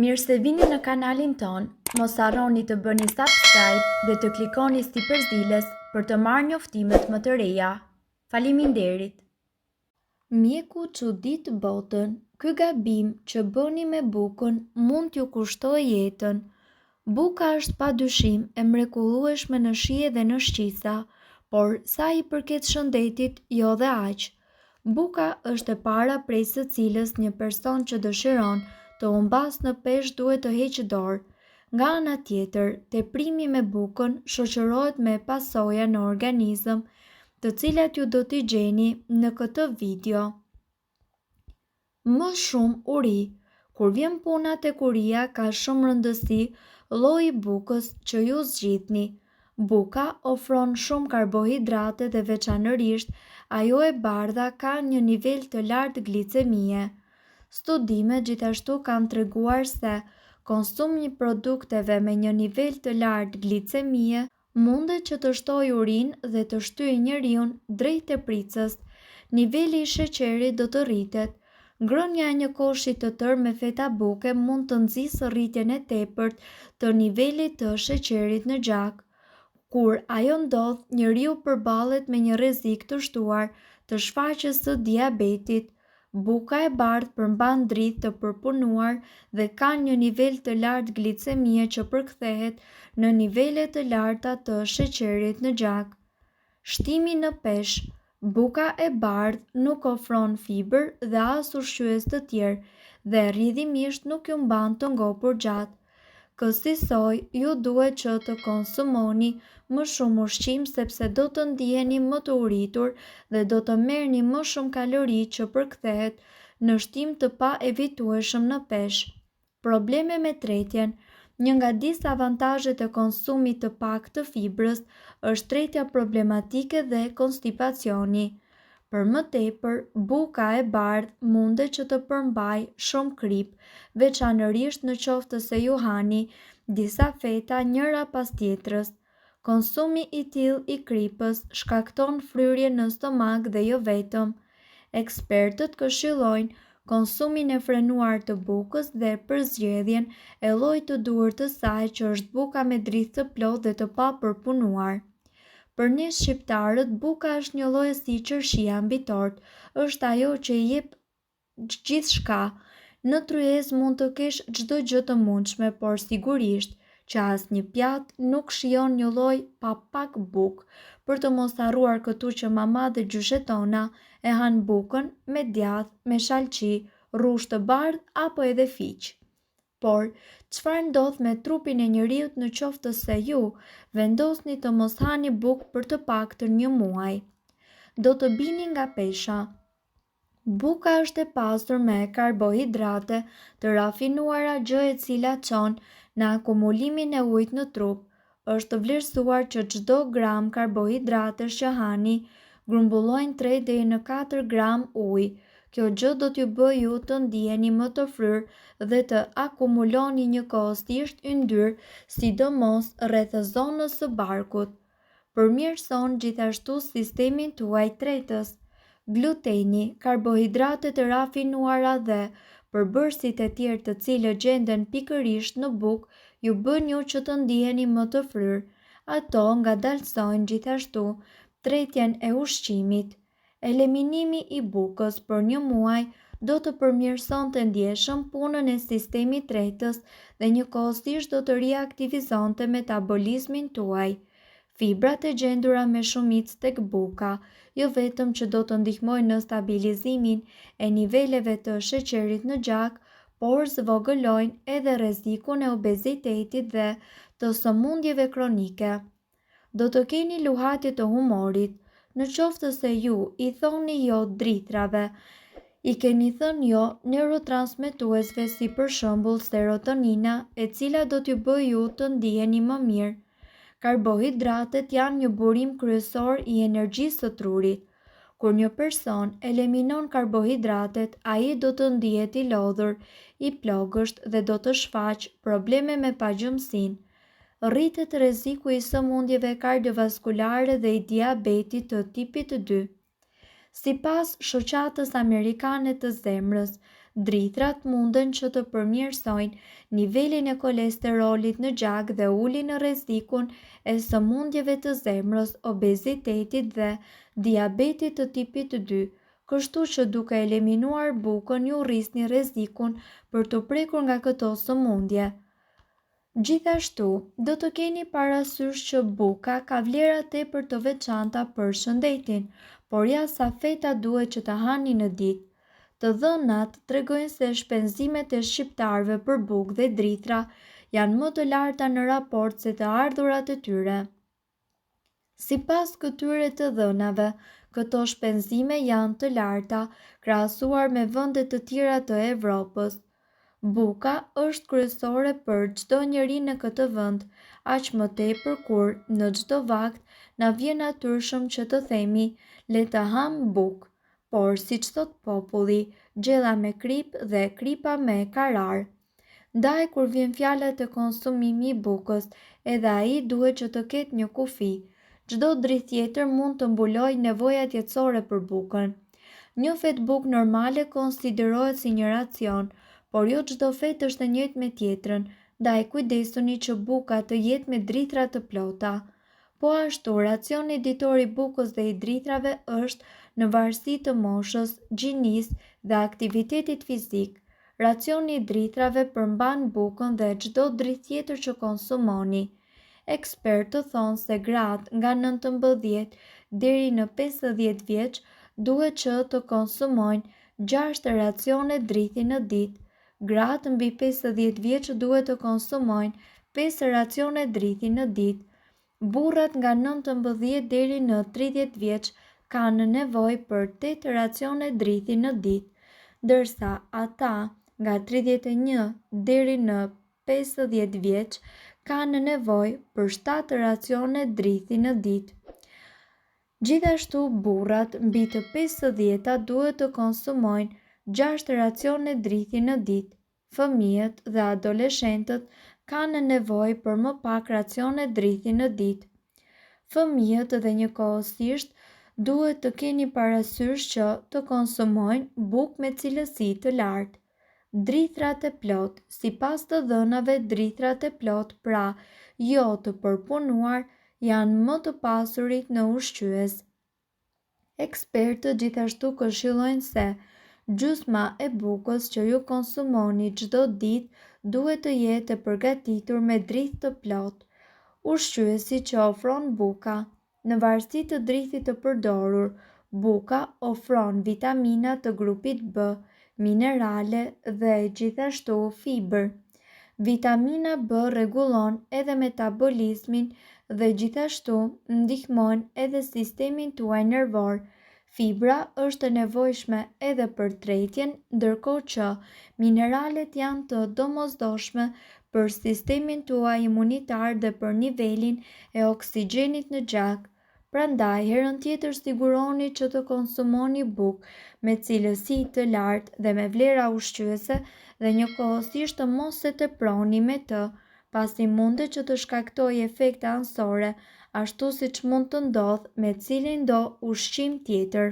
Mirë se vini në kanalin tonë, mos harroni të bëni subscribe dhe të klikoni sipër ziles për të marrë njoftimet më të reja. Faleminderit! Mjeku çudit botën, ky gabim që bëni me bukën mund t'ju kushtojë jetën. Buka është pa dyshim e mrekullueshme në shije dhe në shqisa, por sa i përket shëndetit jo dhe aq. Buka është e para prej së cilës një person që dëshiron të humbasë në peshë duhet të heqë dorë. Nga ana tjetër, teprimi me bukën shoqërohet me pasoja në organizëm, të cilat ju do t'i gjeni në këtë video. Më shumë uri. Kur vjen puna tek uria ka shumë rëndësi lloji i bukës që ju zgjidhni. Buka ofron shumë karbohidrate dhe veçanërisht ajo e bardha ka një nivel të lartë glicemie. Studimet gjithashtu kanë treguar se konsumi i produkteve me një nivel të lartë glicemie Mundet që të shtojë urinë dhe të shtyjë njeriun drejt tepricës. Niveli i sheqerit do të rritet. Ngrënia e një koshi të tërë me feta buke mund të nxisë rritjen e tepërt të nivelit të sheqerit në gjak. Kur ajo ndodh, njeriu përballet me një rrezik të shtuar të shfaqjes së diabetit. Buka e bardhë përmban drithë të përpunuar dhe ka një nivel të lartë glicemie që përkthehet në nivele të larta të sheqerit në gjak. Shtimi në peshë, Buka e bardhë nuk ofron fibër dhe as ushqyes të tjerë dhe rrjedhimisht nuk ju mban të ngopur gjatë. Kësisoj, ju duhet që të konsumoni më shumë ushqim sepse do të ndiheni më të uritur dhe do të merrni më shumë kalori që përkthehet në shtim të paevitueshëm në peshë. Probleme me tretjen Një nga disavantazhet e konsumit të paktë të fibrës është tretja problematike dhe konstipacioni. Për më tepër, buka e bardhë mundet që të përmbajë shumë kripë, veçanërisht në qoftë se ju hani disa feta njëra pas tjetrës. Konsumi i tillë i kripës shkakton fryrje në stomak dhe jo vetëm. Ekspertët këshillojnë konsumin e frenuar të bukës dhe përzgjedhjen e llojit të duhur të saj që është buka me drithë të plotë dhe të papërpunuar. Për ne shqiptarët buka është njëlloj si qershia mbi tortë, është ajo që i jep gjithçka. Në tryezë mund të kesh çdo gjë të mundshme, por sigurisht që asnjë pjatë nuk shijon njëlloj pa pak bukë. Për të mos harruar këtu që mama dhe gjyshet tona e hanë bukën me djathë, me shalqi, rrush të bardhë apo edhe fiq. Por, çfarë ndodh me trupin e njeriut në qoftë se ju vendosni të mos hani bukë për të paktën një muaj? Do të bini nga pesha. Buka është e pasur me karbohidrate të rafinuara gjë e cila çon në akumulimin e ujit në trup. Është vlerësuar që çdo gram karbohidratesh që hani, grumbullojnë tre deri në katër gram ujë. Kjo gjë do t'ju bëjë ju të ndiheni më të fryrë dhe të akumuloni njëkohësisht yndyrë, sidomos rreth zonës së barkut. Përmirëson gjithashtu sistemin tuaj tretës. Gluteni, karbohidratet e rafinuara dhe përbërësit e tjerë të cilët gjenden pikërisht në bukë ju bëjnë ju që të ndiheni më të fryrë. Ato ngadalësojnë gjithashtu tretjen e ushqimit. Eliminimi i bukës për një muaj do të përmirësonte ndjeshëm punën e sistemit tretës dhe njëkohësisht do të riaktivizonte metabolizmin tuaj. Fibrat e gjendura me shumicë tek buka, jo vetëm që do të ndihmojnë në stabilizimin e niveleve të sheqerit në gjak, por zvogëlojnë edhe rrezikun e obezitetit dhe të sëmundjeve kronike. Do të keni luhatje të humorit, në qoftë se ju i thoni jo drithërave, i keni thënë jo neurotransmetuesve si për shembull serotonina, e cila do t'ju bëjë ju të ndiheni më mirë. Karbohidratet janë një burim kryesor i energjisë së trurit. Kur një person eliminon karbohidratet, ai do të ndihet i lodhur, i plogësht dhe do të shfaqë probleme me pagjumësinë. Rritet rreziku i sëmundjeve kardiovaskulare dhe i diabetit të tipit 2. Sipas Shoqatës Amerikane të Zemrës Drithrat munden që të përmirësojnë nivelin e kolesterolit në gjak dhe ulin rrezikun e sëmundjeve të zemrës, obezitetit dhe diabetit të tipit 2. Kështu që duke eliminuar bukën ju rrisni rrezikun për t'u prekur nga këto sëmundje. Gjithashtu, do të keni parasysh që buka ka vlera tepër të veçanta për shëndetin, por ja sa feta duhet që të hani në ditë. Të dhënat tregojnë se shpenzimet e shqiptarëve për bukë dhe drithra janë më të larta në raport se të ardhurat e tyre. Sipas këtyre të dhënave, këto shpenzime janë të larta krahasuar me vende të tjera të Evropës. Buka është kryesore për çdo njeri në këtë vend, aq më tepër kur në çdo vakt na vjen natyrshëm që të themi le të hamë bukë, por siç thotë populli, gjella me kripë dhe kripa me karar. Ndaj kur vjen fjala te konsumimi i bukës, edhe ai duhet që të ketë një kufi. Çdo drithë tjetër mund të mbulojë nevojat jetësore për bukën. Një fetë bukë normale konsiderohet si një racion, por jo çdo fetë është e njëjtë me tjetrën, ndaj kujdesuni që buka të jetë me drithra të plota. Po ashtu, racioni ditor i bukës dhe i drithrave është në varësi të moshës, gjinisë dhe aktivitetit fizik. Racioni i drithrave përmban bukën dhe çdo drithë tjetër që konsumoni. Ekspertët thonë se gratë nga 19 deri në 50 vjeç duhet që të konsumojnë 6 racione drithi në ditë. Gratë mbi 50 vjeç duhet të konsumojnë 5 racione drithi në ditë. Burrat nga 19 deri në 30 vjeç kanë nevojë për 8 racione drithi në ditë, ndërsa ata nga 31 deri në 50 vjeç kanë nevojë për 7 racione drithi në ditë. Gjithashtu burrat mbi të pesëdhjeta duhet të konsumojnë 6 racione drithi në ditë. Fëmijët dhe adoleshentët kanë nevojë për më pak racione drithi në ditë. Fëmijët dhe njëkohësisht duhet të keni parasysh që të konsumojnë bukë me cilësi të lartë. Drithrat e plotë, sipas të dhënave drithrat e plotë, pra jo të përpunuar, janë më të pasurit në ushqyes. Ekspertët gjithashtu këshillojnë se gjysma e bukës që ju konsumoni çdo ditë duhet të jetë e përgatitur me drithë të plotë. Ushqyesit që ofron buka Në varësi të drithit të përdorur, buka ofron vitamina të grupit B, minerale dhe gjithashtu fibër. Vitamina B rregullon edhe metabolizmin dhe gjithashtu ndihmon edhe sistemin tuaj nervor. Fibra është e nevojshme edhe për tretjen, ndërkohë që mineralet janë të domosdoshme për sistemin tuaj imunitar dhe për nivelin e oksigjenit në gjak. Prandaj, herën tjetër siguroni që të konsumoni bukë me cilësi të lartë dhe me vlera ushqyese dhe njëkohësisht të mos e teproni me të, pasi mundet që të shkaktojë efekte anësore, ashtu siç mund të ndodhë me cilindo ushqim tjetër.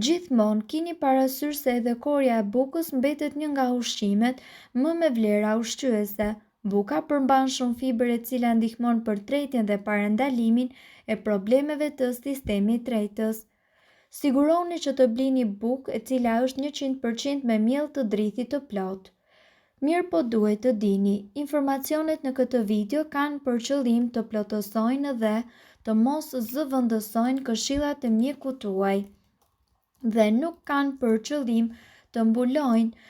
Gjithmonë kini parasysh se edhe korja e bukës mbetet një nga ushqimet më me vlera ushqyese. Buka përmban shumë fibër e cila ndihmon për tretjen dhe parandalimin e problemeve të sistemit tretës. Siguroni që të blini bukë e cila është 100% me miell të drithit të plotë. Mirëpo duhet të dini, informacionet në këtë video kanë për qëllim të plotësojnë dhe të mos zëvendësojnë këshillat e mjekut tuaj dhe nuk kanë për qëllim të mbulojnë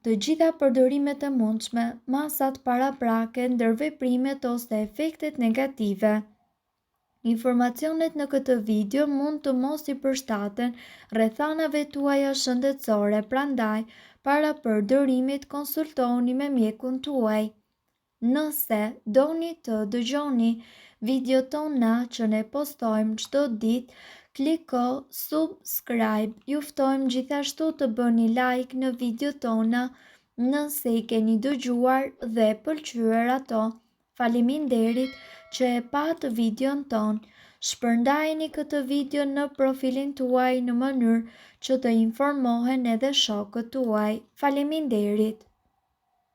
të gjitha përdorimet e mundshme, masat paraprake, ndërveprimet ose efektet negative. Informacionet në këtë video mund të mos i përshtaten rrethanave tuaja shëndetësore, prandaj para përdorimit konsultohuni me mjekun tuaj. Nëse doni të dëgjoni videot tona që ne postojmë çdo ditë, kliko subscribe. Ju ftojmë gjithashtu të bëni like në videot tona nëse i keni dëgjuar dhe pëlqyer ato. Faleminderit. që e patë videon tonë. Shpërndajeni këtë video në profilin tuaj në mënyrë që të informohen edhe shokët tuaj. Faleminderit!